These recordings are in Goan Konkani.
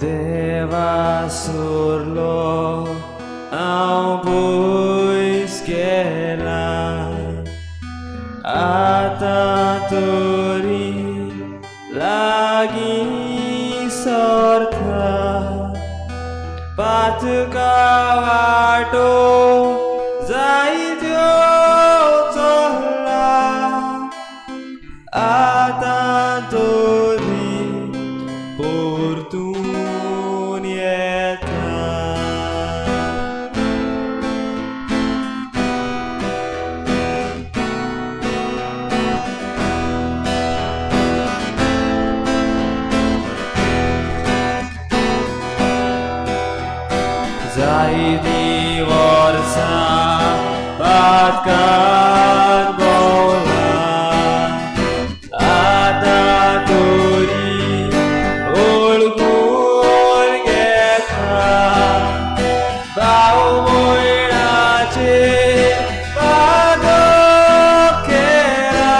देवा सोरलो हांव पयस गेला, आतां तरी लागीं सरता. पातका वाटो जायत्यो चल्ला, आतां तरी परतून येता. जायतीं वर्सां पातकान भोंवला, आतां तरी वळखून घेता. भाव भयणाचेर पातक केला,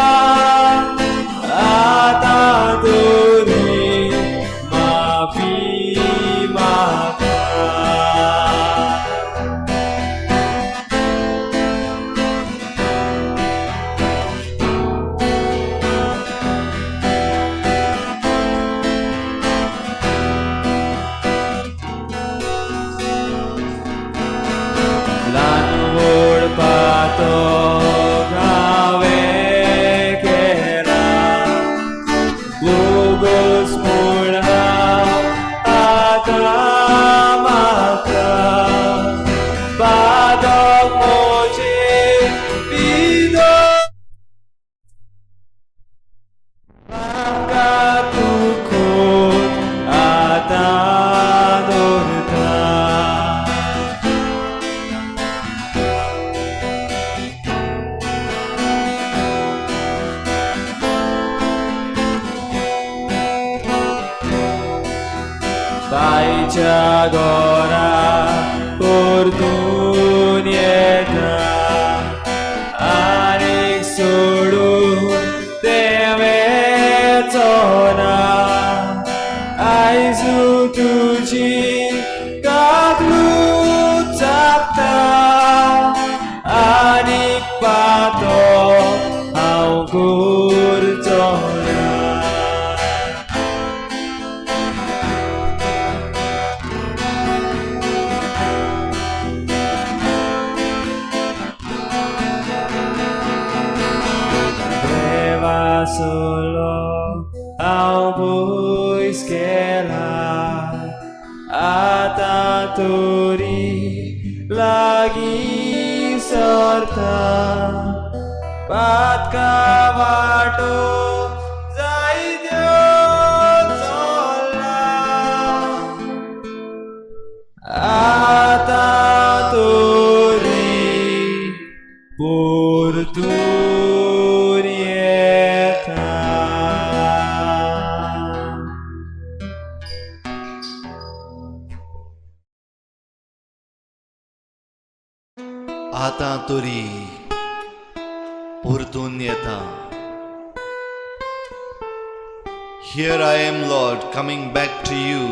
आतां तरी माफी मागता. ल्हान व्हड पातक हांवें केला, बोगस म्हूण हांव आतां मागता. पातक म्हजें पिदो म्हाका तूं खोत आतां दवरता. बायच्या घरा परतून येता, आनीक सोडून तें वचना. आयजू तुजी काकलूत चाबता, आनीक पातक हांव करचो ना. देवा सोलो हांव पयस गेला, आतां तरी लागीं सरता. पातका वाटो जायत्यो चल्ला, आतां तरी परतून येता. आतां तरी परतून येता. Here I am, Lord, coming back to you.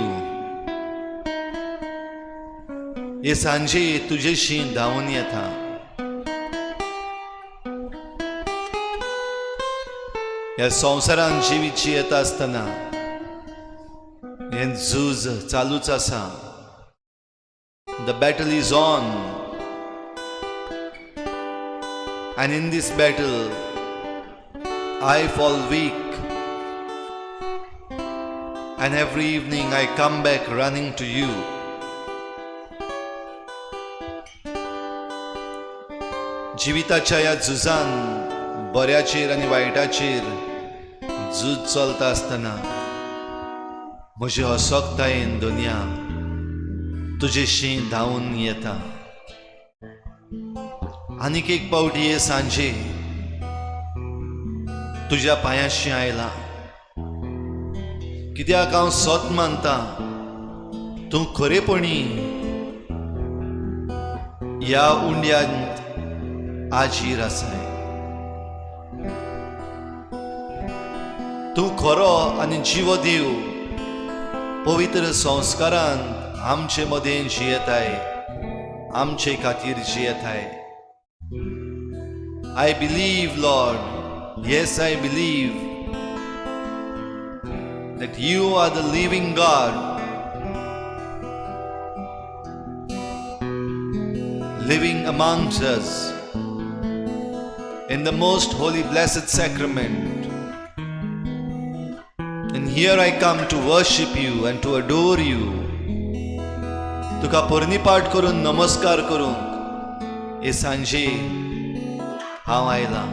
हे सांजे तुजेशी धांवून येता. ह्या संवसारान जिवीत येता आसतना हें झूज चालूच आसा. The battle is on. And in this battle, I fall weak. And every evening I come back running to you. जिविताच्या ह्या झुजान बऱ्याचेर आनी वायटाचेर झूज चलता आसतना म्हजे असक्तायेन दुनिया तुजेशी धांवून येता. आनीक एक पावटी हे सांजे तुज्या पांयाशी आयला, कित्याक हांव सत मानता तूं खरेपणी ह्या उंड्यांत आजीर आसाय. तूं खरो आनी जिवो देव. पवित्र संस्कारान आमचे मदें जियेताय, आमचे खातीर जियेताय. I believe, Lord, yes, I believe that you are the living God, living amongst us in the most holy blessed sacrament. And here I come to worship you and to adore you. तुका पोरणीपाठ करून नमस्कार करूंक हे सांजे हांव आयलां.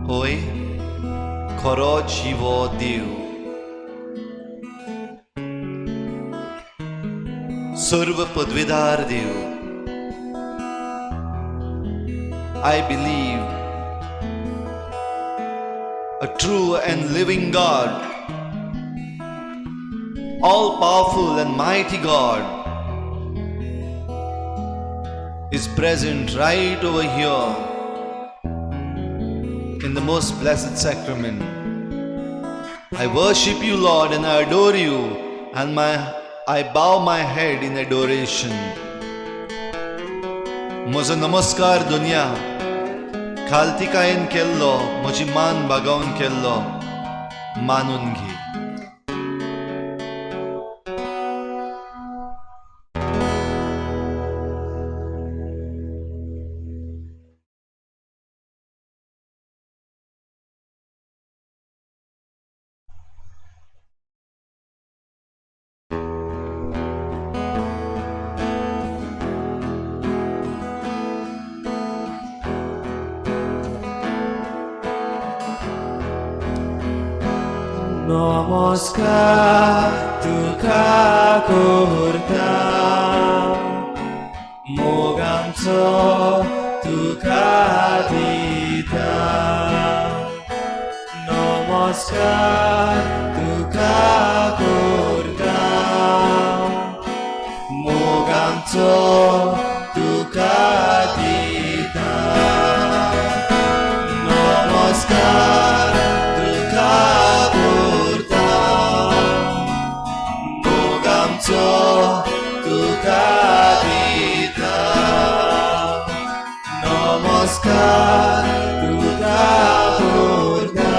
होय खरो जिवो देव, सर्व पदवीदार देव. I believe a true and living God, all powerful and mighty God, is present right over here in the most blessed sacrament. I worship you, Lord, and I adore you, and I bow my head in adoration. म्हजो नमस्कार दुनिया खालतिकायेन केल्लो, म्हजी मान बागावन केल्लो मानून घे. नमस्कार तुका करता, मोग आमचो तुका दिता. नमस्कार तुका करता, मोग आमचो तुका दिता. नमस्कार तुका करता, मोग आमचो तुका दिता. नमस्कार तुका करता,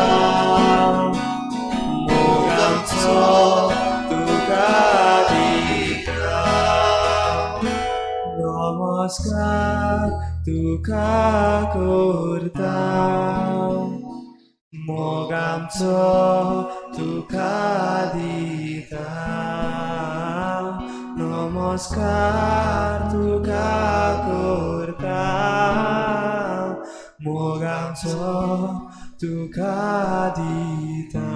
मोग आमचो तुका दिता. नमस्कार तुका करता, मोग आमचो तुका दिता. नमस्कार तुका करता, मोग आमचो तुका दिता.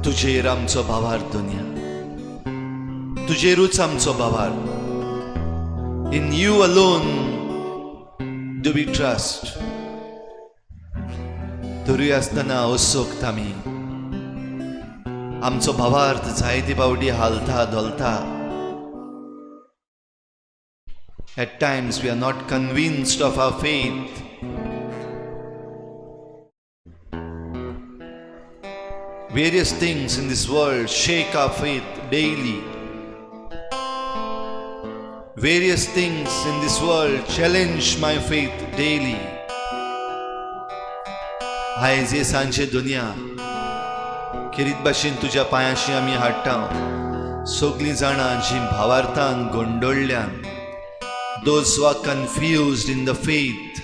तुजेर आमचो भावार्थ दुनिया, तुजेरूच आमचो भावार्थ. In you alone do we trust. तरूय आसतना असोक्त आमी, आमचो भावार्थ जायते फावटी हालता धोलता. At times we are not convinced of our faith. Various things in this world shake our faith daily. Various things in this world challenge my faith daily. आयज हे सांजे दुनिया खेरीत भाशेन तुज्या पांयाशी आमी हाडटा सगलीं जाणां जीं भावार्थान गोंदळ्ळ्यान, those who are confused in the faith,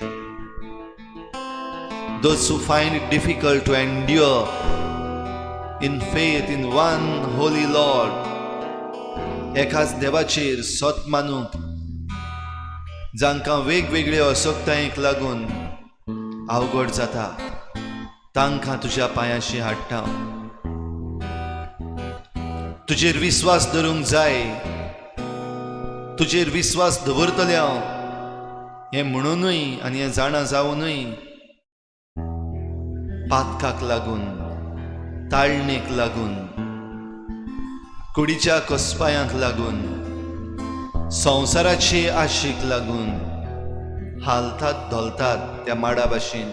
those who find it difficult to endure in faith in one holy Lord. एकाच देवाचेर सत मानूंक जांकां वेगवेगळे असक्तायेक लागून अवघड जाता, तांकां तुज्या पांयाशी हाडटा. तुजेर विस्वास धरूंक जाय, तुजेर विस्वास दवरतलें हांव हें म्हणुनूय आनी हें जाणा जावनूय पातकाक लागून, ताळणेक लागून, कुडीच्या कसपायांक लागून, संवसाराचे आशेक लागून हालतात धोलतात त्या माडा भाशेन,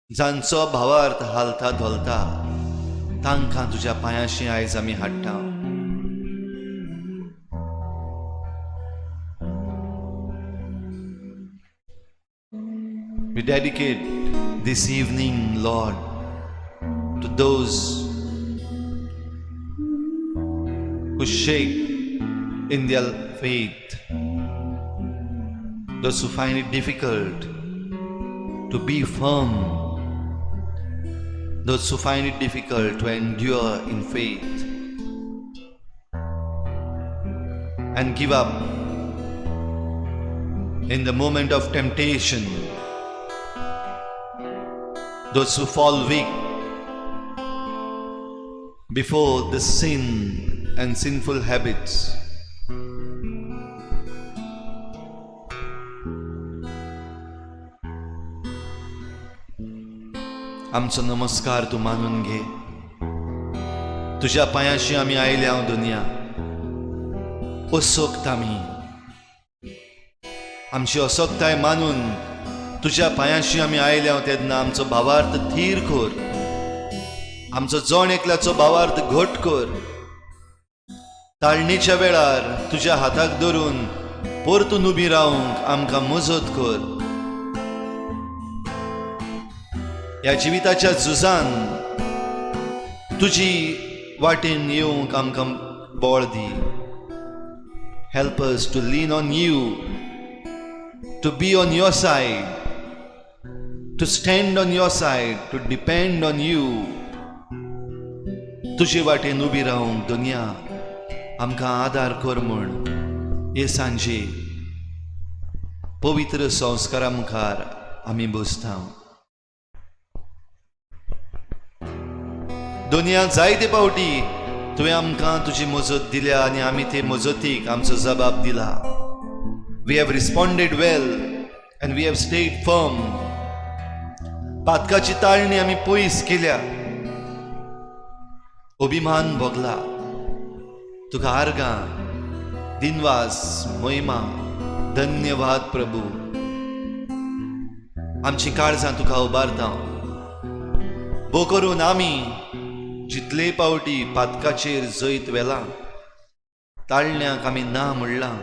जांचो भावार्थ हालता धोलता तांकां तुज्या पांयाशी आयज आमी हाडटा. We dedicate this evening, Lord, to those who shake in their faith, those who find it difficult to be firm, those who find it difficult to endure in faith and give up in the moment of temptation, those who fall weak before the sin and sinful habits. आमचो नमस्कार तूं मानून घे. तुज्या पांयाशी आमी आयल्या हांव दुनिया असोक्त, आमी आमची असक्ताय मानून तुज्या पांयाशी आमी आयल्या तेन्ना आमचो भावार्थ थीर कर, आमचो जण एकल्याचो भावार्थ घट कर. ताळणीच्या वेळार तुज्या हाताक धरून परतून उबी रावंक आमकां मजत कर. ह्या जिविताच्या झुजान तुजी वाटेन येवंक आमकां बळ दी. Help us to lean on you, to be on your side, to stand on your side, to depend on you. तुजे वाटेन उबी रावंक दुनिया आमकां आदार कर म्हूण हे सांजे पवित्र संस्कारा मुखार आमी बसता. दुनिया जायते फावटी तुवें आमकां तुजी मजत दिल्या आनी आमी ते मजतीक आमचो जबाब दिला. We have responded well and we have stayed firm. पातकाची ताळणी आमी पयस केल्या, अभिमान भोगला. तुका आर्गां, दिनवास, महिमा, धन्यवाद प्रभू. आमची काळजां तुका उबारता. भो करून आमी जितले पावटी पातकाचेर जैत व्हेलां, ताळण्याक आमी ना म्हणलां,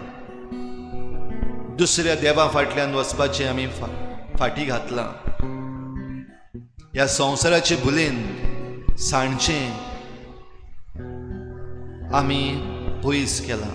दुसऱ्या देवा फाटल्यान वचपाचें आमी फाटी घातलां, ह्या संवसाराचे भुलेन सांडचें आमी पयस केलां.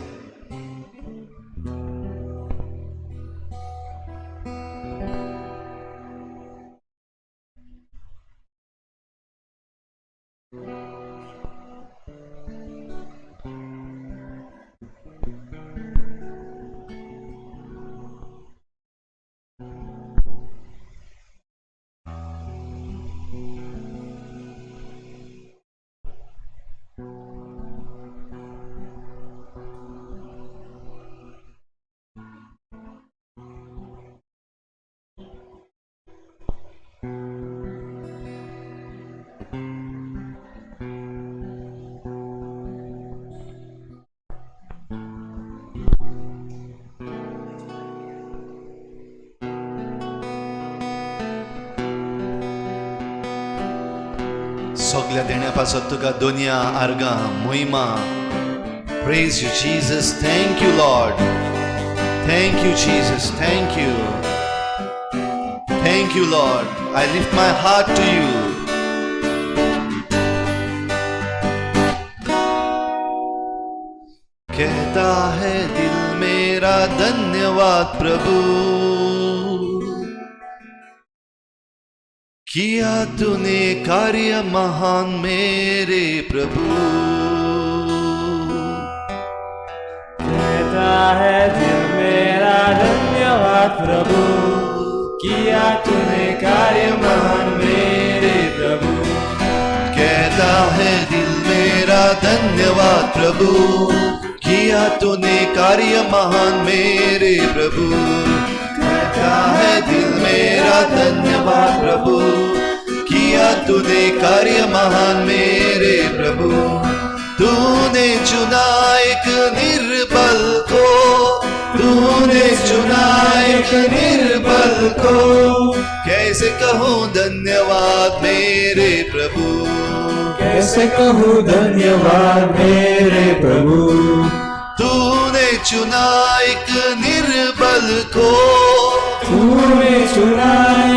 सगल्या देण्या पासत तुका दोनया आर्गां, महिमा. Praise you, Jesus. Thank you, Lord. Thank you, Jesus. Thank you. Thank you, Lord. I lift my heart to you. कहता है दिल मेरा धन्यवाद प्रभु, किया तूने कार्य महान मेरे प्रभु. कहता है दिल मेरा धन्यवाद प्रभु, किया तूने कार्य महान मेरे प्रभु. कहता है दिल मेरा धन्यवाद प्रभु, किया तूने कार्य महान मेरे प्रभु। कहता है दिल मेरा धन्यवाद प्रभु, किया तूने कार्य महान मेरे प्रभु। तूने चुना एक निर्बल को, तूने चुना एक निर्बल को, कैसे कहूँ धन्यवाद मेरे प्रभु। कैसे कहूँ धन्यवाद मेरे प्रभु। तूने चुना एक निर्बल को, तूने चुना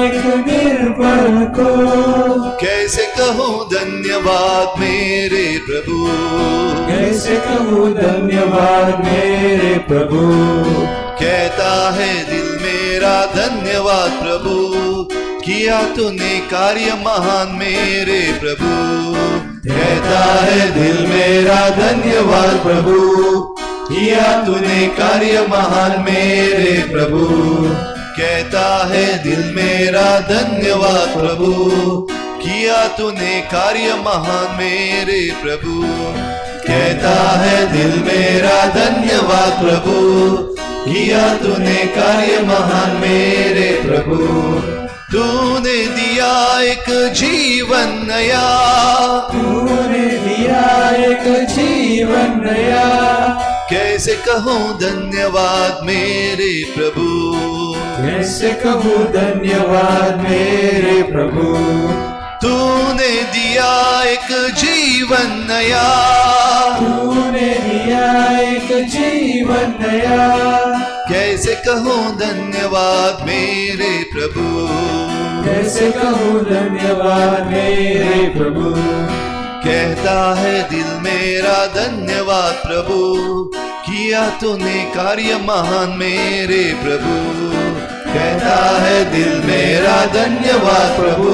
एक निर्बल को, कैसे कहूँ धन्यवाद मेरे प्रभु। कैसे कहूँ धन्यवाद मेरे प्रभु। कहता है दिल मेरा धन्यवाद प्रभु, किया तूने कार्य महान मेरे प्रभु। कहता है दिल मेरा धन्यवाद प्रभु, किया तूने कार्य महान मेरे प्रभु। कहता है दिल मेरा धन्यवाद प्रभु, किया तूने कार्य महान मेरे प्रभु। कहता है दिल मेरा धन्यवाद प्रभु, किया तूने कार्य महान मेरे प्रभु। तूने दिया एक जीवन नया, तूने दिया एक जीवन नया, कैसे कहूँ धन्यवाद मेरे प्रभु। कैसे कहूँ धन्यवाद मेरे प्रभु। तूने दिया एक जीवन नया, तूने दिया एक जीवन नया, कैसे कहूँ धन्यवाद मेरे प्रभु। कैसे कहूँ धन्यवाद मेरे प्रभु। कहता है दिल मेरा धन्यवाद प्रभु, किया तूने कार्य महान मेरे प्रभु। कहता है दिल मेरा धन्यवाद प्रभु,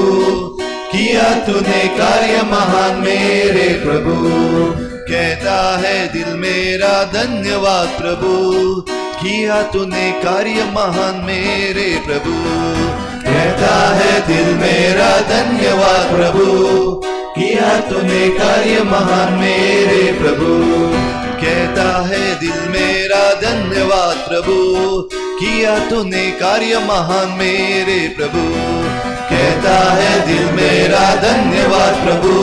किया तूने कार्य महान मेरे प्रभु। कहता है दिल मेरा धन्यवाद प्रभु, किया तूने कार्य महान मेरे प्रभु। कहता है दिल मेरा धन्यवाद प्रभु, किया तूने कार्य महान मेरे प्रभु। कहता है दिल मेरा धन्यवाद प्रभु, किया तूने कार्य महान मेरे प्रभु। कहता है दिल मेरा धन्यवाद प्रभु,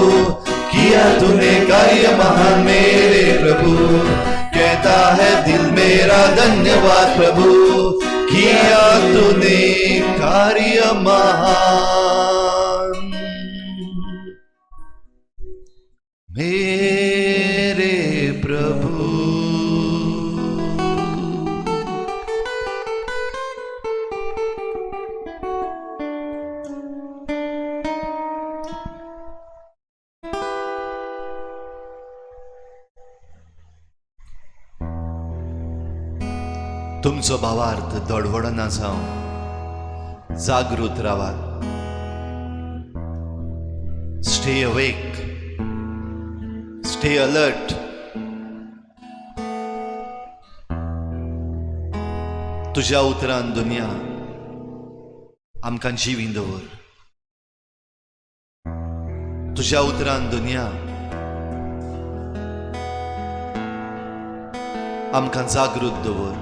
किया तूने कार्य महान मेरे प्रभु। कहता है दिल मेरा धन्यवाद प्रभु, किया तूने कार्य महान मेरे प्रभु। तुमचो भावार्थ दडवडना जावं, जागृत रावात। Stay awake, stay alert. तुज्या उतरान दुनिया आमकां जिवीन दवर। तुज्या उतरान दुनिया आमकां जागृत दवर।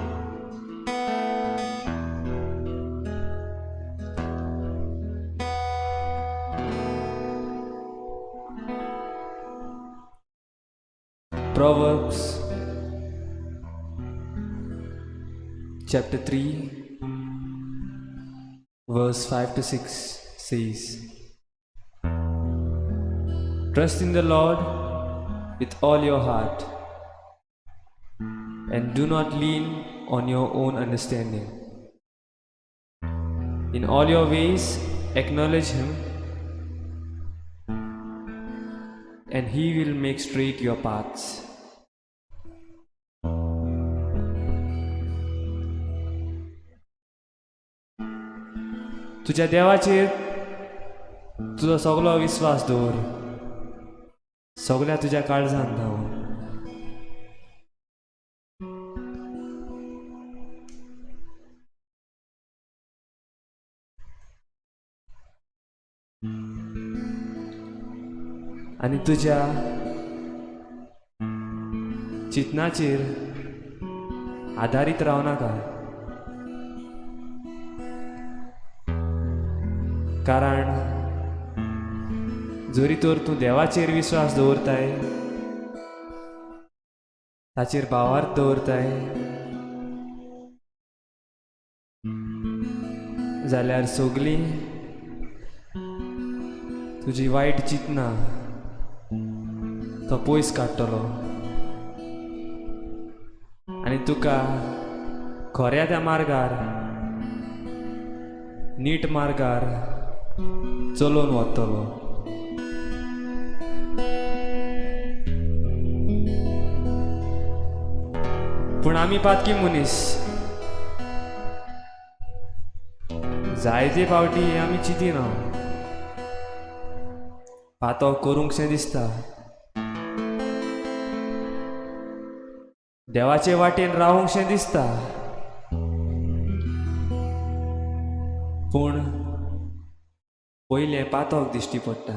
Proverbs chapter 3 verse 5 to 6 says, Trust in the Lord with all your heart and do not lean on your own understanding. In all your ways acknowledge him, and he will make straight your paths. तुझ्या देवाचेर तुजो सगलो विस्वास दवर, सगल्या तुज्या काळजान धांव। आनी तुज्या चिंतनाचेर आदारीत रावनाका, कारण जरी तर तूं देवाचेर विस्वास दवरताय, ताचेर भावार्थ दवरताय जाल्यार सगलीं तुजी वायट चिंतनां तो पयस काडटलो आनी तुका खऱ्या त्या मार्गार, नीट मार्गार चलोवन वतलो. पूण आमी पातकी मनीस, जायते फावटी आमी चिंतिना, पातो करूंकशें दिसता, देवाचे वाटेन रावूंकशें दिसता, पूण पयलें पातक दिश्टी पडटा.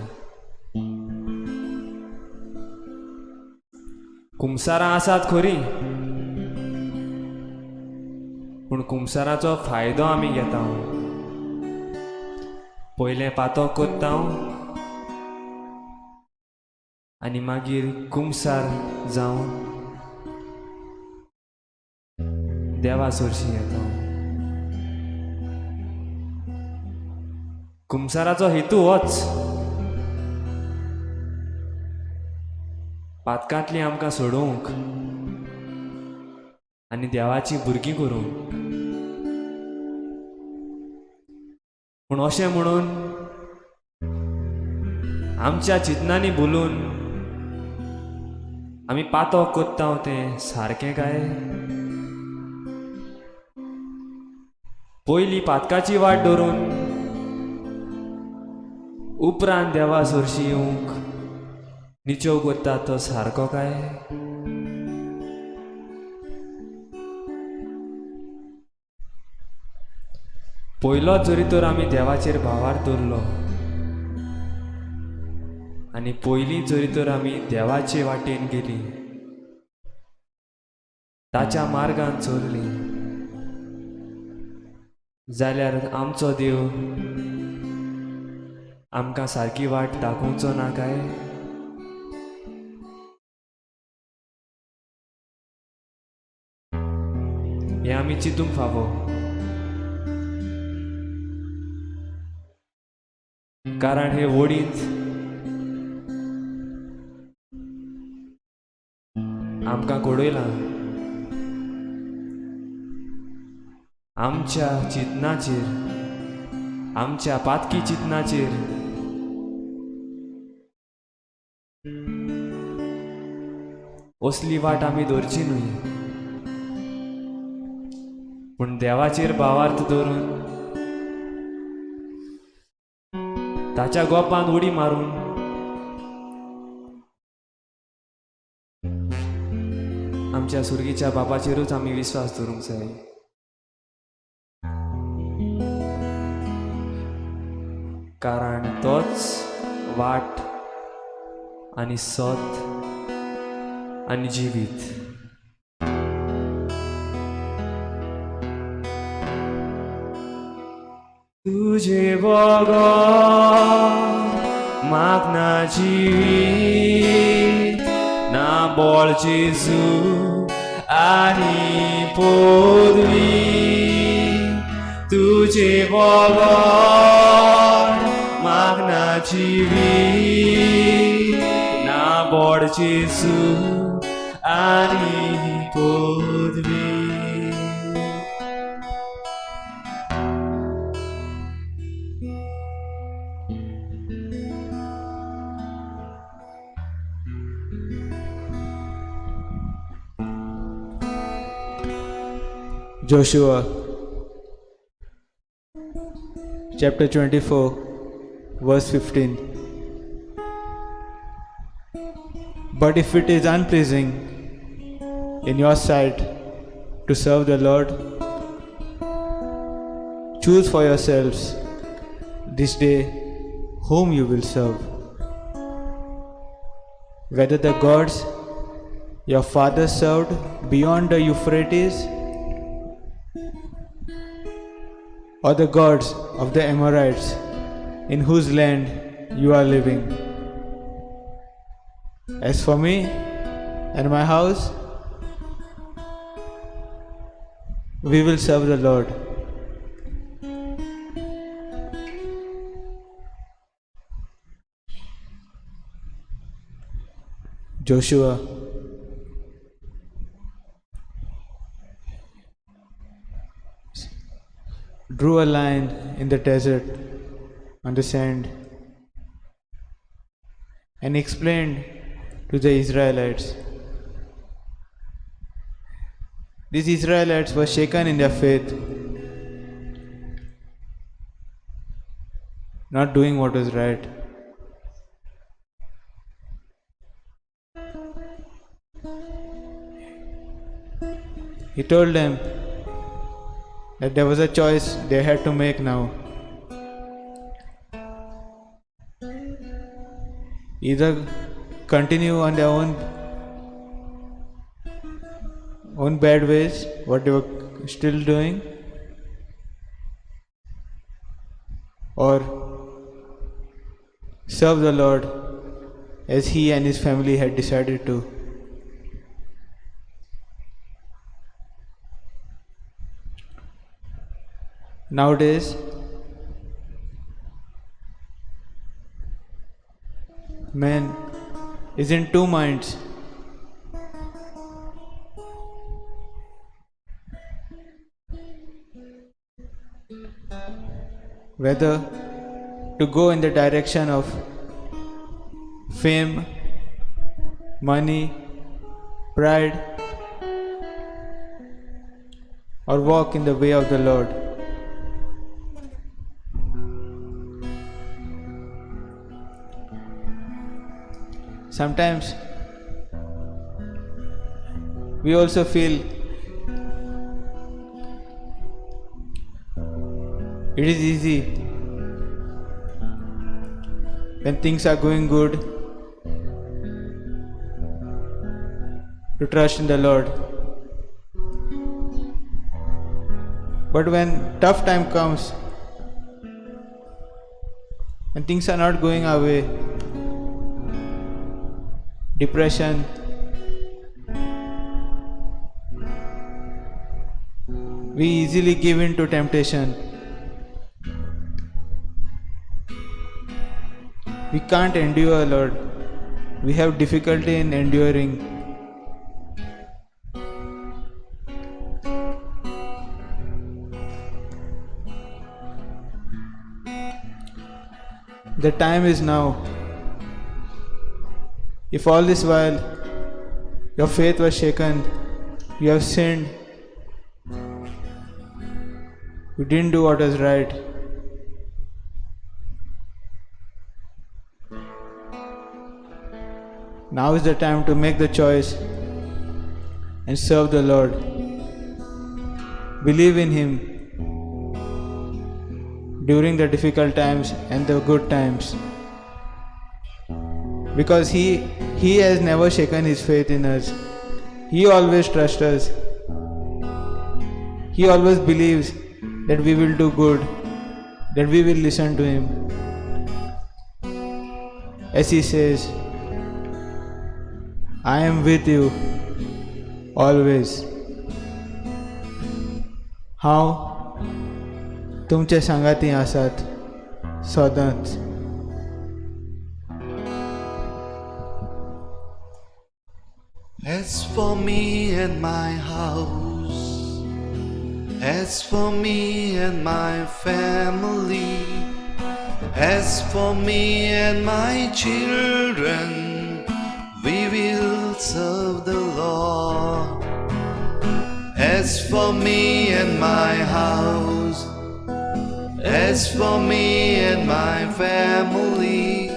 कुमसारां आसात खरी, पूण कुमसाराचो फायदो आमी घेता. पयलें पातक करता आनी मागीर कुमसार जावन देवा सरशी येता. कुमसाराचो हेतू होच, पातकांतली आमकां सोडोवंक आनी देवाची भुरगीं करूंक. पूण अशें म्हणून आमच्या चिंतनांनी बोलून आमी पातक करता तें सारकें काय? पयलीं पातकाची वाट धरून उपरांत देवा सरशी येवंक निचेव करता तो सारको काय? पयलो जरी तर आमी देवाचेर भावार्थ दवरलो आनी पयलीं जरी तर आमी देवाचे वाटेन गेली, ताच्या मार्गान चल्ली जाल्यार आमचो देव आमकां सारकी वाट दाखोवचो ना काय? हें आमी चिंतूंक फावो, कारण हे वडींत आमकां घडयलां. आमच्या चिंतनाचेर, आमच्या पातकी चिंतनाचेर असली वाट आमी धरची न्हय, पूण देवाचेर भावार्थ धरून ताच्या गोपान उडी मारून आमच्या सुर्गीच्या बापाचेरूच आमी विस्वास दवरूंक जाय. कारण तोच वाट आनी सत आनी जिवीत. तुझे बगर म्हाक ना जिवीत, ना बळ जेजू आनी पदवी. तुझे बगर म्हाक ना जिवीत, ना बळ जेजू आनी पदवी. Joshua chapter 24 verse 15. But if it is unpleasing in your sight to serve the Lord, choose for yourselves this day whom you will serve, Whether the gods your father served beyond the Euphrates or the gods of the Amorites in whose land you are living. As for me and my house, we will serve the Lord. Joshua drew a line in the desert on the sand and explained to the Israelites. These Israelites were shaken in their faith, not doing what was right. He told them that there was a choice they had to make now. Either continue on their own bad ways, what they were still doing, or serve the Lord as he and his family had decided to. Nowadays, man is in two minds. Whether to go in the direction of fame, money, pride, or walk in the way of the Lord. Sometimes we also feel it is easy when things are going good to trust in the Lord. But when tough time comes and things are not going our way, depression, we easily give in to temptation. We can't endure, Lord. We have difficulty in enduring. The time is now. If all this while your faith was shaken, you have sinned, you didn't do what was right, now is the time to make the choice and serve the Lord. Believe in Him during the difficult times and the good times, because He has never shaken His faith in us. He always trusts us. He always believes that we will do good, that we will listen to Him. As He says, I am with you always. हांव तुमचे सांगाती आसात सदांच. As for me and my house, as for me and my family, as for me and my children, we will serve the Lord. As for me and my house, as for me and my family,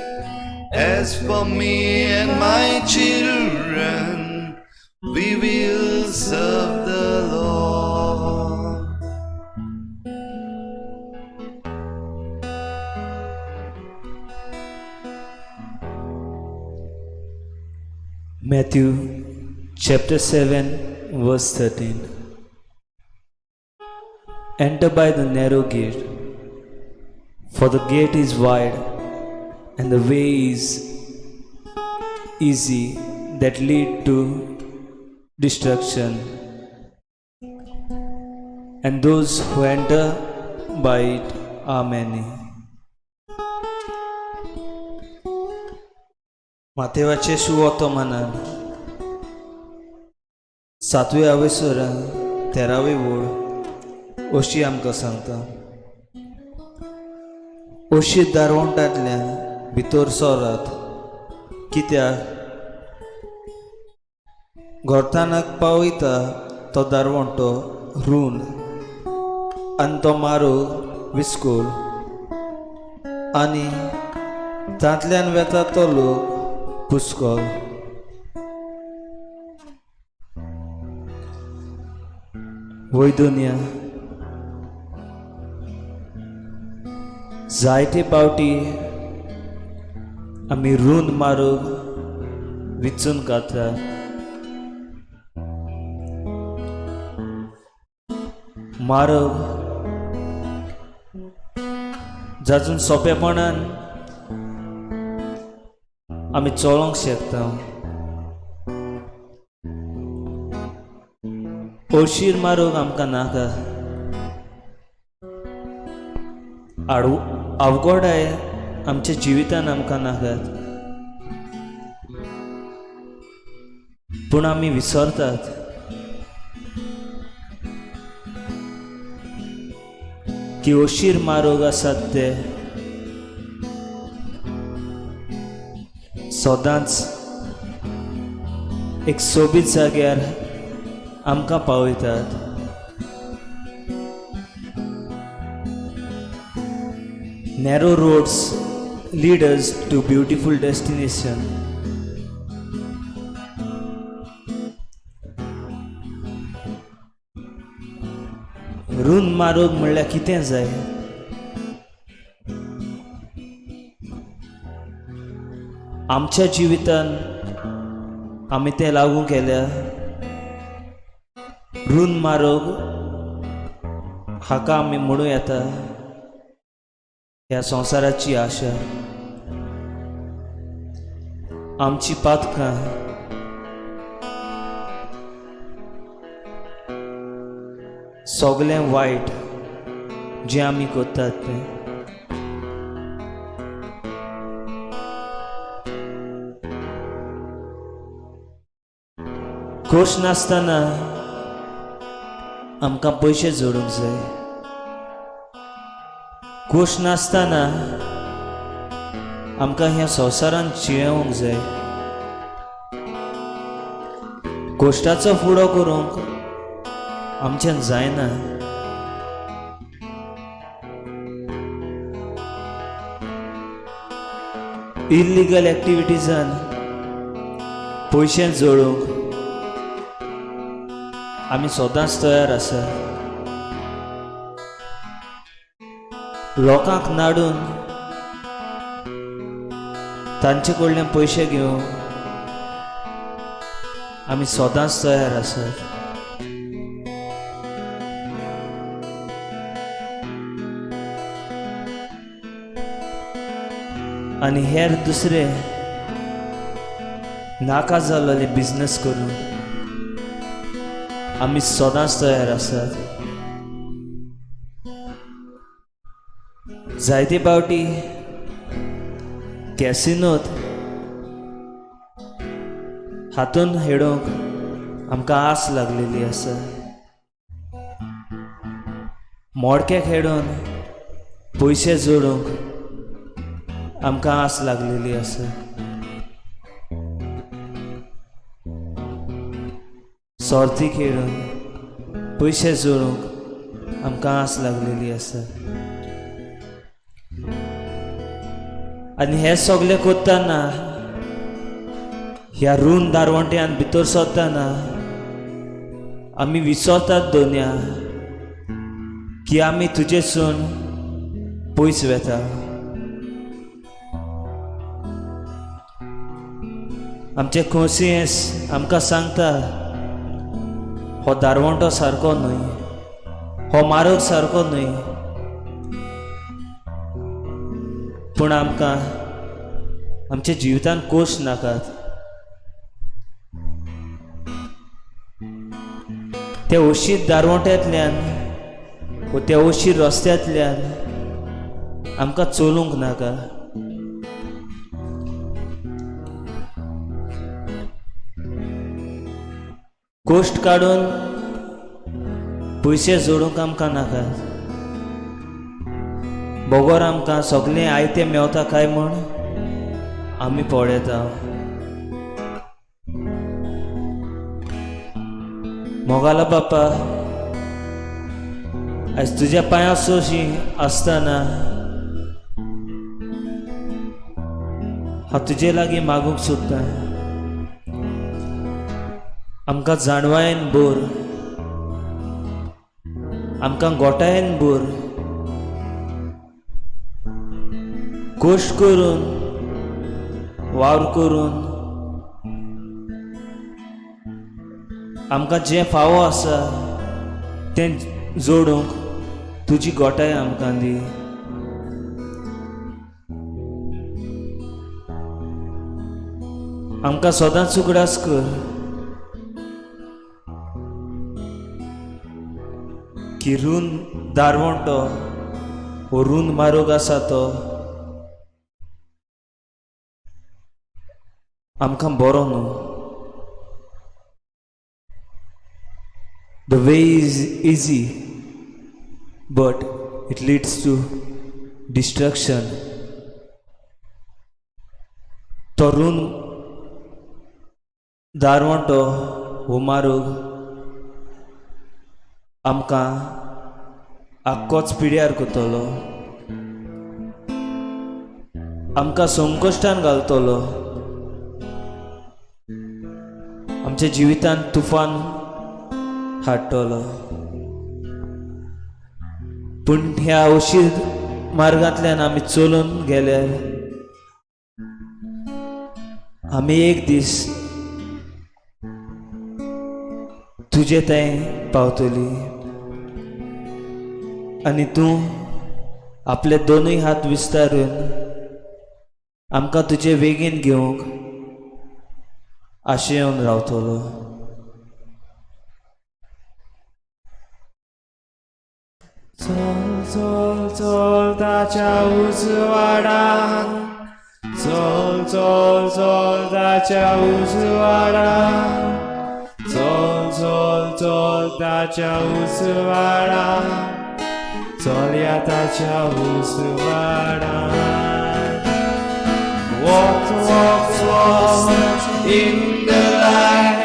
as for me and my children, we will serve the Lord. Matthew chapter 7 verse 13. Enter by the narrow gate, for the gate is wide and the way is easy that lead to destruction, and those who enter by it are many. मातेवाचे सुवर्तमानान सातवे अवेसरान तेरावे वोळ अशी आमकां सांगता, अशी दारवंटांतल्यान भितर सरात, कित्याक गोरतानाक पावयता तो दारवंटो रूंद आनी तो मारो विस्कोल आनी तांतल्यान वेता तो लोक पुस्कोल. वय दुनिया, जायते पावटी आमी रूंद मारूंक विचून काडटा. मारग जातून सोंपेपणान आमी चलोंक शकता. अशीर मारूंक आमकां नाका, आडू अवघडाय आमच्या जिवितान आमकां नाकात, पूण आमी विसरतात की अशीर मारोग आसात ते सदांच एक सोबीत जाग्यार आमकां पावयतात. Narrow roads lead us to beautiful destination. रूंद मारोग म्हणल्यार कितें जाय? आमच्या जिवितान आमी तें लागू केल्या. रूंद मारोग हाका आमी म्हणूं येता ह्या संवसाराची आशा, आमची पातकां, सगळें वायट जें आमी करतात तें. खोश नासतना आमकां पयशे जोडूंक जाय. खोश नासतना आमकां ह्या संवसारांत जियेवंक जाय. कोश्टाचो फुडो करूंक आमच्यान जायना. इल्लिगल एक्टिविटीजान पयशे जोडूंक आमी सदांच तयार आसा. लोकांक नाडून तांचे कडल्यान पयशे घेवंक आमी सदांच तयार आसात. आनी हेर दुसरे नाका जाल्ले बिजनस करूंक आमी सदांच तयार आसात. जायते पावटी कॅसिनोत हातून हेडूंक आमकां आस लागलेली आसा. मोडके खेडून पयशे जोडूंक आमकां आस लागलेली आसा. सोर्ती खेळून पयशे जोडूंक आमकां आस लागलेली आसा. आनी हें सगळें करतना ह्या रूंद दारवंट्यान भितर सरतना आमी विसरतात दोनया की आमी तुजेसून पयस वेता. आमचें कोन्सियेंस आमकां सांगता, हो दारवंटो सारको न्हय, हो मार्ग सारको न्हय, पूण आमकां आमच्या जिवितान कोश नाकात. त्या अशीर दारवंट्यांतल्यान वो त्या अशीर रस्त्यांतल्यान आमकां चलूंक नाका. कश्ट काडून पयशे जोडूंक आमकां नाका, बगर आमकां सगळें आयतें मेवता काय म्हूण आमी पळयता. मोगालो बापा, आयज तुज्या पांयां सोशी आसतना हांव तुजे लागीं मागूंक सोदतां, आमकां जाणवायेन भर, आमकां गोठायेन भर, कश्ट करून वावर करून आमकां जें फावो आसा तें जोडूंक तुजी गोठाय आमकां दी. आमकां सदांच उगडास कर की रूंद दारवंटो हो रूंद मार्ग आसा तो आमकां बरो न्हू. The way is easy, but it leads to destruction. तो रूंद दारवंटो हो मार्ग आमकां आख्खोच पिड्यार करतलो, आमकां संकश्टान घालतलो, आमच्या जिवितांत तुफान हाडटलो. पूण ह्या अशीर मार्गांतल्यान आमी चलून गेल्यार आमी एक दीस तुजे थंय पावतली आनी तूं आपले दोनूय हात विस्तारून आमकां तुजे वेगीन घेवंक आशेवन रावतलो. चल चल चल ताच्या उजवाडान, चल चल चल ताच्या उजवाडान, चल चल चल ताच्या उजवाडान, चलया ताच्या उजवाडान. Walk, walk, walk in the light.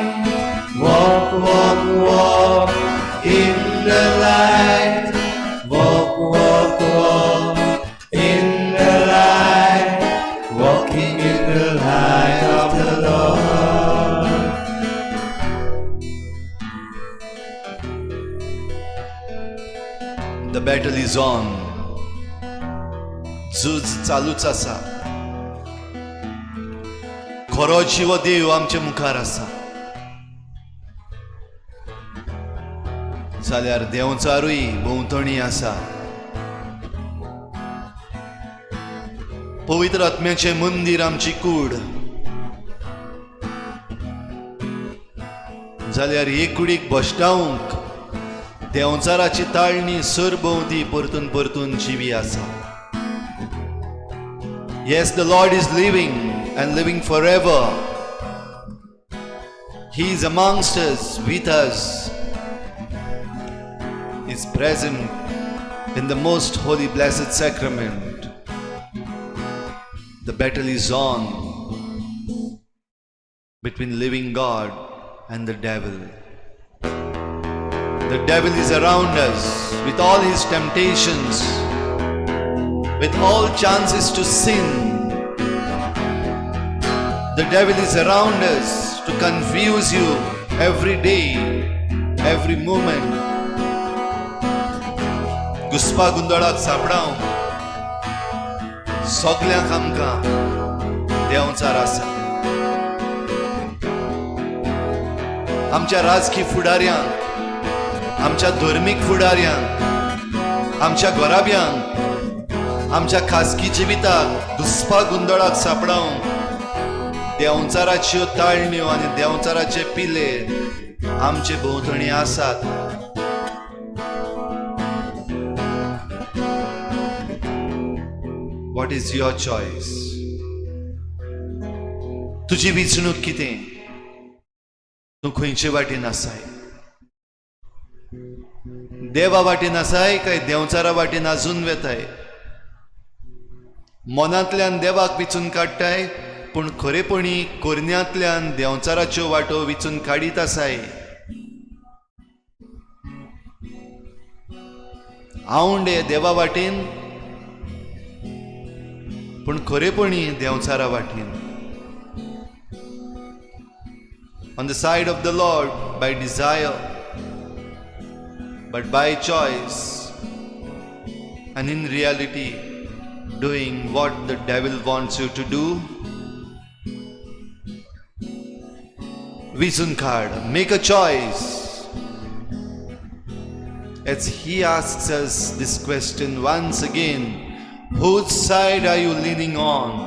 Walk, walk, walk in the light. Walk, walk, walk in the light. Walking in the light of the Lord. The battle is on. झूज चालूच आसा. खरो जिवो देव आमच्या मुखार आसा. जाल्यार देंवचारूय भोंवतणी आसा. पवित्र आत्म्याचें मंदीर आमची कूड, जाल्यार हे कुडीक भश्टावंक देंवचाराची ताळणी सरभोंवती परतून परतून जिवी आसा. Yes, the Lord is living and living forever. He is amongst us, with us, is present in the most holy blessed sacrament. The battle is on between living God and the devil. The devil is around us with all his temptations, with all chances to sin. The devil is around us to confuse you every day, every moment. घुस्पा गुंदळाक सापडावंक सगल्यांक आमकां देंवचार आसा. आमच्या राजकी फुडाऱ्यांक, आमच्या धर्मीक फुडाऱ्यांक, आमच्या घराब्यांक, आमच्या खाजगी जिविताक घुस्पा गोंदळाक सापडावंक देंवचाराच्यो ताळण्यो आनी देंवचाराचे पिले आमचे भोंवतणी आसात. What is your choice? तुजी वेंचणूक कितें? तूं खंयचे वाटेन आसाय? देवा वाटेन आसाय काय देंवचारा वाटेन आजून वेताय? मनांतल्यान देवाक विचून काडटाय, पूण खरेपणी कोरण्यांतल्यान देंवचाराच्यो वाटो विचून काडीत आसाय. आवंडे देवा वाटेन, पूण खरेपणी देंवचारा वाटेन. On the side of the Lord by desire, but by choice, and in reality doing what the devil wants you to do. विचून काड, make a choice. As he asks us this question once again, whose side are you leaning on?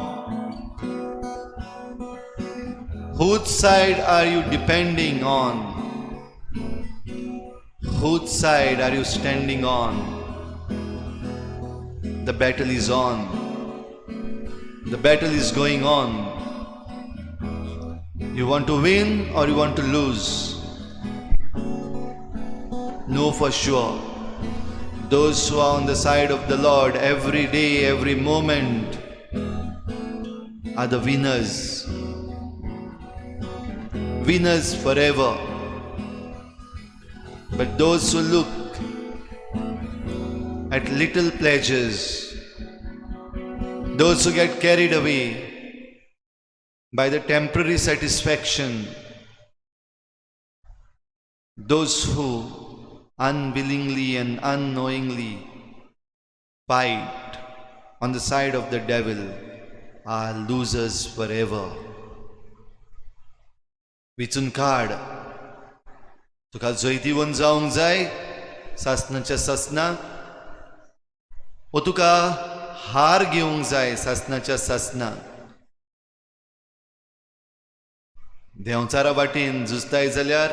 Whose side are you depending on? Whose side are you standing on? The battle is on. The battle is going on. You want to win or you want to lose? Know for sure, those who are on the side of the Lord every day, every moment, are the winners. Winners forever. But those who look at little pleasures, those who get carried away by the temporary satisfaction, those who unwillingly and unknowingly fight on the side of the devil are losers forever. विचून काड, तुका जैतिवंत जावंक जाय सासनाच्या सासनाक, वो तुका हार घेवंक जाय सासनाच्या सासनाक? देंवचारा वाटेन झुजताय जाल्यार,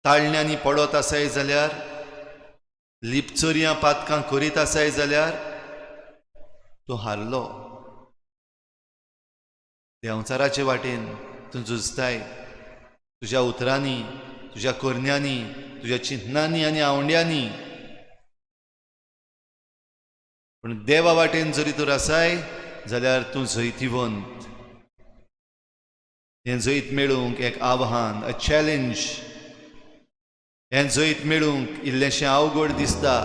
ताळण्यांनी पडत आसाय जाल्यार, लिपचोरयां पातकां करीत आसाय जाल्यार तूं हारलो. देंवचाराचे वाटेन तूं झुजताय, तुज्या उतरांनी, तुज्या करण्यांनी, तुज्या चिंतनांनी आनी आवंड्यांनी, पूण देवा वाटेन जरी तूं आसाय जाल्यार तूं जैतिवंत. हें जैत मेळूंक एक आव्हान, अ चॅलेंज. हें जैत मेळूंक इल्लेंशें अवघड दिसता.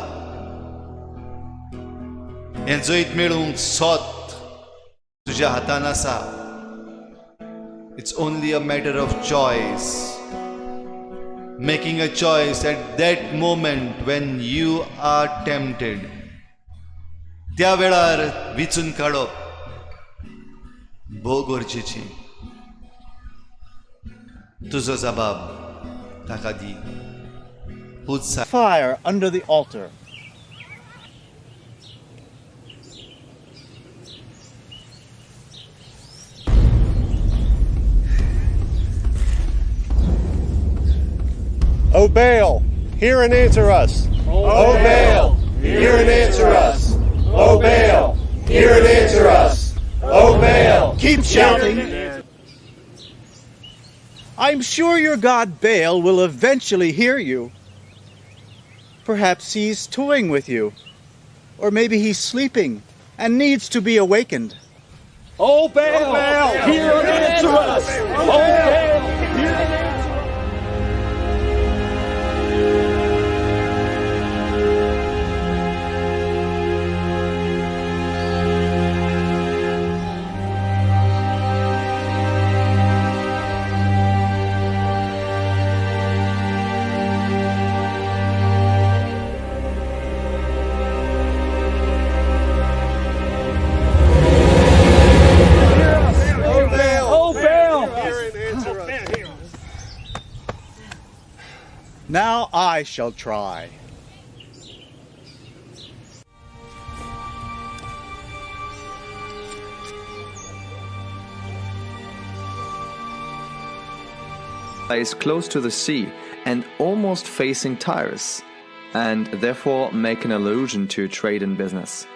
हें जैत मेळूंक सोत तुज्या हातान आसा. It's only a matter of choice, making a choice at that moment when you are tempted. त्या वेळार विचून काडप भोव गरजेचें. तुजो जबाब ताका दी. Whose Fire under the altar. O Baal, hear and answer us. O Baal, hear and answer us. O Baal, hear and answer us. O Baal, Keep shouting. I'm sure your god Baal will eventually hear you. Perhaps he's toying with you. Or maybe he's sleeping and needs to be awakened. O Baal, hear and answer us! O Baal, hear and answer us! O Baal, O Baal, Now I shall try. Place close to the sea and almost facing Tyrus, and therefore make an allusion to trade and business.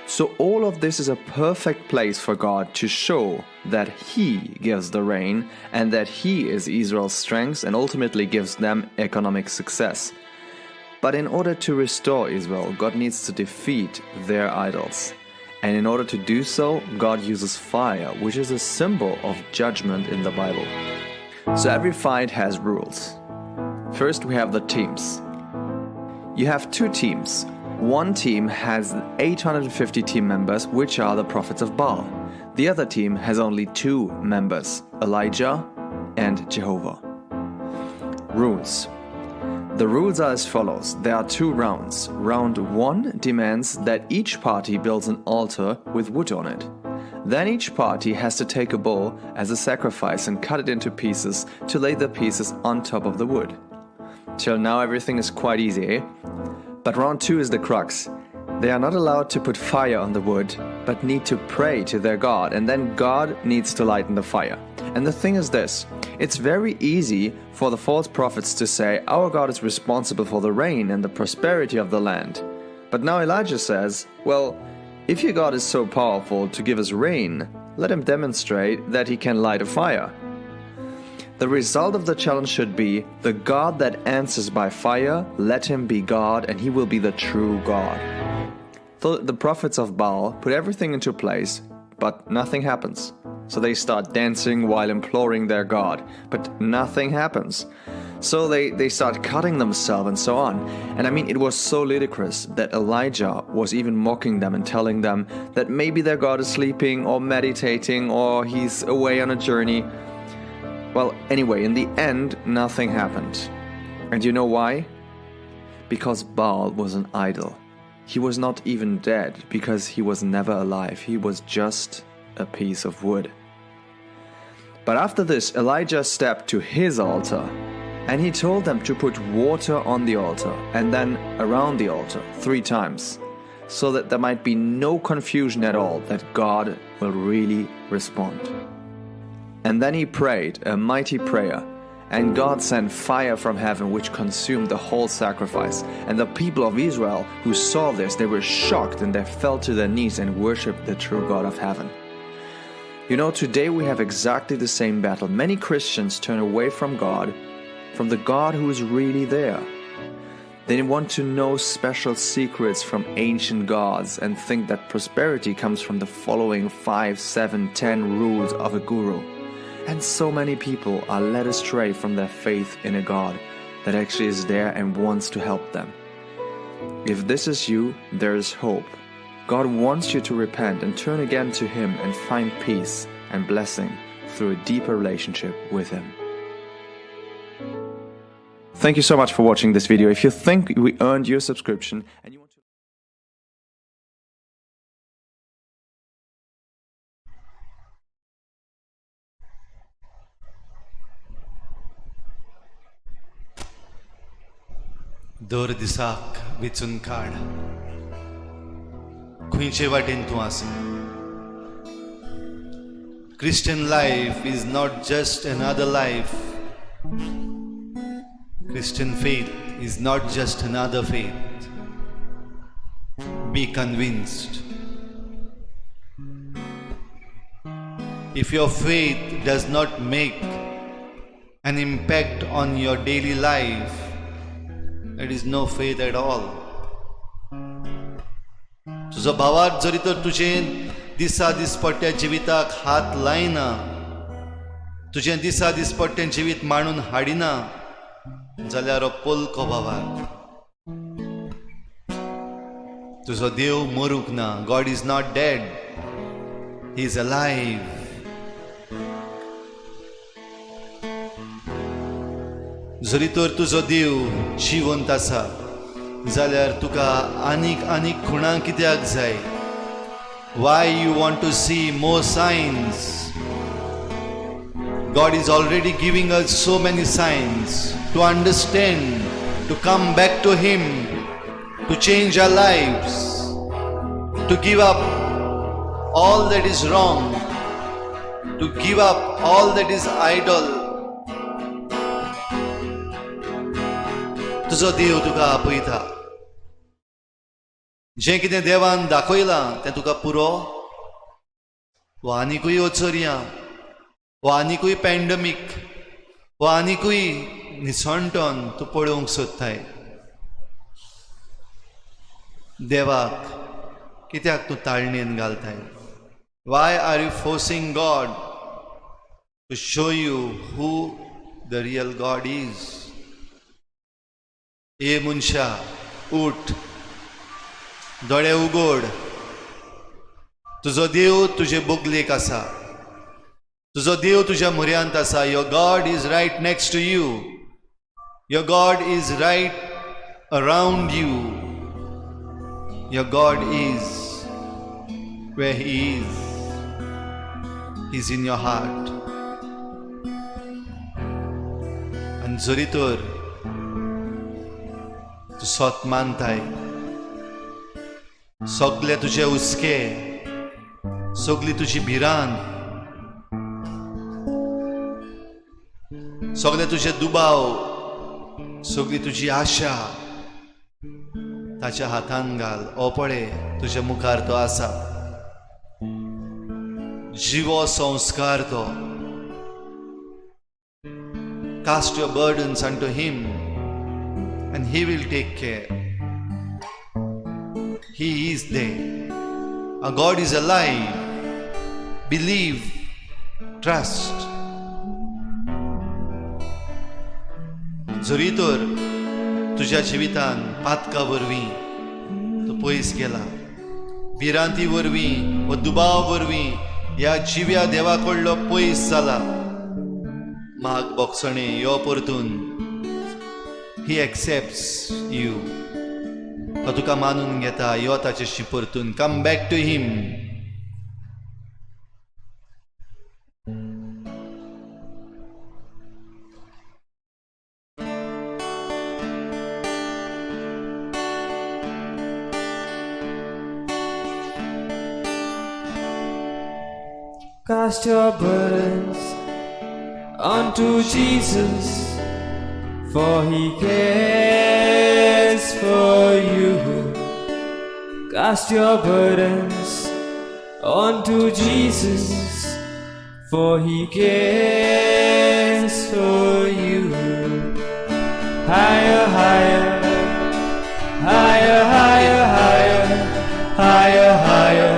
So all of this is a perfect place for God to show that He gives the rain and that He is Israel's strength and ultimately gives them economic success. But in order to restore Israel, God needs to defeat their idols. And in order to do so, God uses fire, which is a symbol of judgment in the Bible. So every fight has rules. First, we have the teams. You have two teams. One team has 850 team members, which are the prophets of Baal. The other team has only 2 members, Elijah and Jehovah. Rules. The rules are as follows. There are 2 rounds. Round 1 demands that each party builds an altar with wood on it. Then each party has to take a bull as a sacrifice and cut it into pieces to lay the pieces on top of the wood. Till now everything is quite easy, eh? But round 2 is the crux. They are not allowed to put fire on the wood, but need to pray to their God, and then God needs to lighten the fire. And the thing is this, it's very easy for the false prophets to say, our God is responsible for the rain and the prosperity of the land. But now Elijah says, well, if your God is so powerful to give us rain, let him demonstrate that he can light a fire. The result of the challenge should be, the God that answers by fire, let him be God, and he will be the true God. So the prophets of Baal put everything into place, but nothing happens. So they start dancing while imploring their God, but nothing happens. So they start cutting themselves and so on. And I mean, it was so ludicrous that Elijah was even mocking them and telling them that maybe their God is sleeping or meditating or he's away on a journey. Well, anyway, in the end, nothing happened. And you know why? Because Baal was an idol. He was not even dead because he was never alive. He was just a piece of wood. But after this, Elijah stepped to his altar and he told them to put water on the altar and then around the altar 3 times, so that there might be no confusion at all that God will really respond. And then he prayed a mighty prayer, and God sent fire from heaven which consumed the whole sacrifice. And the people of Israel who saw this, they were shocked and they fell to their knees and worshipped the true God of heaven. You know, today we have exactly the same battle. Many Christians turn away from God, from the God who is really there. They want to know special secrets from ancient gods and think that prosperity comes from the following 5, 7, 10 rules of a guru. And so many people are led astray from their faith in a God that actually is there and wants to help them. If this is you, there is hope. God wants you to repent and turn again to Him and find peace and blessing through a deeper relationship with Him. Thank you so much for watching this video. If you think we earned your subscription and you want to... दर दिसाक विचून काड खंयचे वाटेन तूं आसा. Christian life is not just another life. Christian faith is not just another faith. Be convinced. If your faith does not make an impact on your daily life, it is no faith at all. तुजो भावार्थ जरी तर तुजें दिसा दिसपट्ट्या जिविताक हात लायना, तुजें दिसा दिसपट्टें जिवीत मांडून हाडिना जाल्यार हो पोलको भावार्थ. तुजो देव मरूंक ना. God is not dead, he is alive. जरी तर तुजो देव जिवंत आसा जाल्यार तुका आनीक आनीक खुणां कित्याक जाय? Why you want to see more signs? God is already giving us so many signs to understand, to come back to Him, to change our lives, to give up all that is wrong, to give up all that is idol. तुजो देव तुका आपयता. जें कितें देवान दाखयलां तें तुका पुरो वा आनिकूय अचर्यां वा आनिकूय पॅन्डमीक वा आनिकूय निसणटन तूं पळोवंक सोदताय? देवाक कित्याक तूं ताळणेन घालताय? Why are you forcing God to show you who the real God is? ए मनशा, उठ, दोळे उगोड. तुजो देव तुजे बोगलेक आसा. तुजो देव तुज्या म्हऱ्यांत आसा. Your God is right next to you. Your God is right around you. Your God is where He is in your heart. आनी जरी तर तूं सत मानताय, सगळे तुजे हुस्के, सगळी तुजी भिरांत, सगळे तुजे दुबाव, सगळी तुजी आशा ताच्या हातान घाल. ओ पळय, तुज्या मुखार तो आसा. जिवो संस्कार तो. Cast your burdens unto Him and He will take care. He is there. Our God is alive. Believe, trust. जरी तर तुज्या जिवितान पातका वरवीं तूं पयस गेला, भिरांती वरवीं वा दुबाव वरवीं ह्या जिव्या देवा कडलो पयस जाला, माग बोगसणे, यो परतून. He accepts you. तो तुका मानून घेता. यो ताच्याशी परतून. Come back to Him. Cast your burdens unto Jesus, for He cares for you. Cast your burdens unto Jesus, for He cares for you. Higher, higher, higher, higher, higher, higher, higher.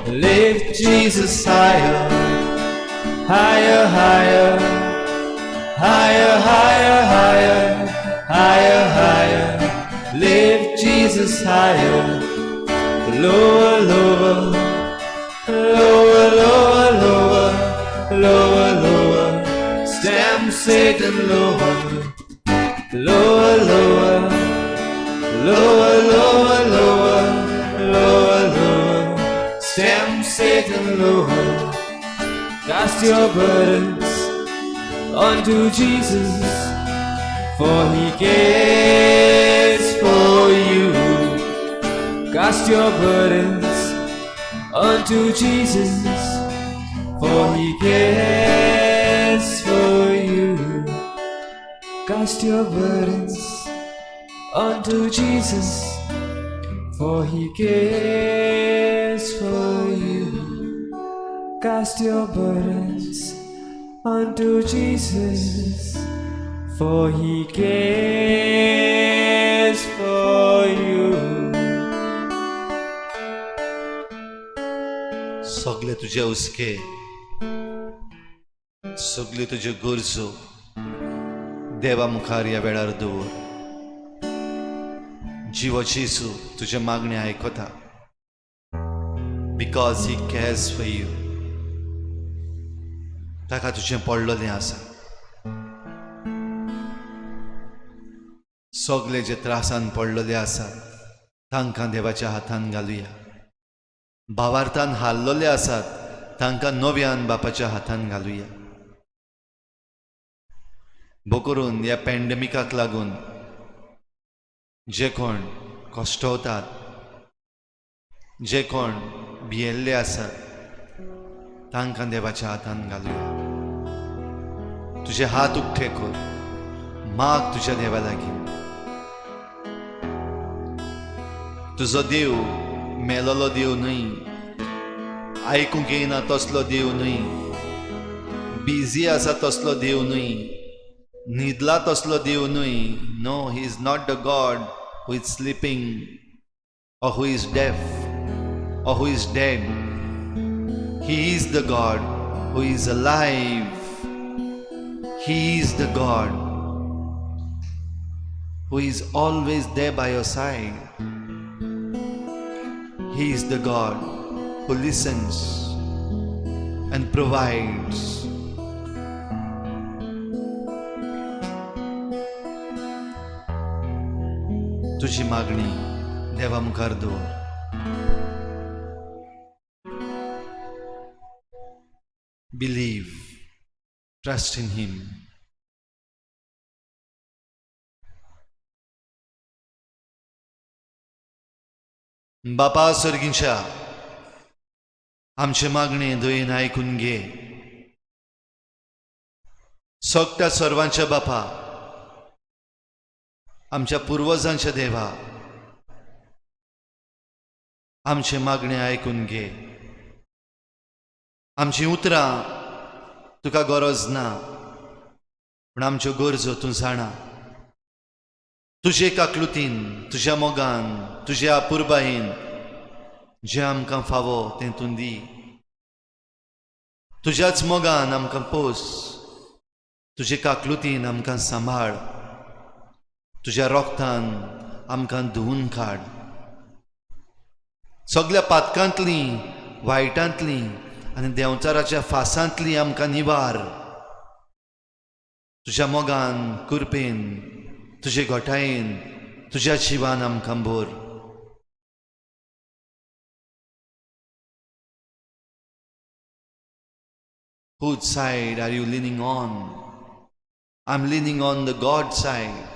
Lift Jesus higher, higher, higher, higher, higher, higher, higher, higher. Lift Jesus higher, lower, lower, lower, lower, lower, lower, lower. Stamp Satan lower, lower, lower, lower, lower, lower, lower, lower. Stamp Satan lower. Cast your burdens unto Jesus, for He cares for you. Cast your burdens unto Jesus, for He cares for you. Cast your burdens unto Jesus, for He cares for you. Cast your burdens unto Jesus, for He cares for you. सगळे तुजे हुस्के, सगल्यो तुज्यो गरजो देवा मुखार ह्या वेळार दवर. जिवो जेजू तुजें मागणें आयकता, because He cares for you. ताका तुजें पडलेलें आसा. सगळे जे त्रासान पडलेले आसात तांकां देवाच्या हातान घालुया. भावार्थान हारलेले आसात तांकां नव्यान बापाच्या हातान घालुया. भोव करून ह्या पॅन्डेमिकाक लागून जे कोण कश्टवतात, जे कोण भियेल्ले आसात, तांकां देवाच्या हातान घालुया. तुजे हात उक्ते कर, माग तुज्या देवा लागीं. तुजो देव मेलोलो देव न्हय, आयकूंक येयना तसलो देव न्हय, बिजी आसा तसलो देव न्हय, न्हिदला तसलो देव न्हय. No, he is not the God who is sleeping or who is deaf or who is dead. He is the God who is alive. He is the God who is always there by your side. He is the God who listens and provides. तुजी मागणी देवा मुखार दवर. Believe, trust in Him. बापा सर्गींच्या, आमचे मागणे दयेन आयकून घे. सगळ्या सर्वांच्या बापा, आमच्या पुर्वजांच्या देवा, आमचे मागणे आयकून घे. आमची उतरां तुका गरज ना, पूण आमच्यो गरजो तूं जाणा. तुजे काकलुतीन, तुज्या मोगान, तुज्या अपुरबायेन जें आमकां फावो तें तूं दी. तुज्याच मोगान आमकां पोस, तुजे काकलुतीन आमकां सांबाळ, तुज्या रोगतान आमकां धुवून काड. सगल्या पातकांतली, वायटांतली आनी देंवचाराच्या फासांतली आमकां निवार. तुज्या मोगान, कृपेन, तुजे घटायेन, तुज्या जिवान आमकां भर. Whose side are you leaning on? I'm leaning on the God side.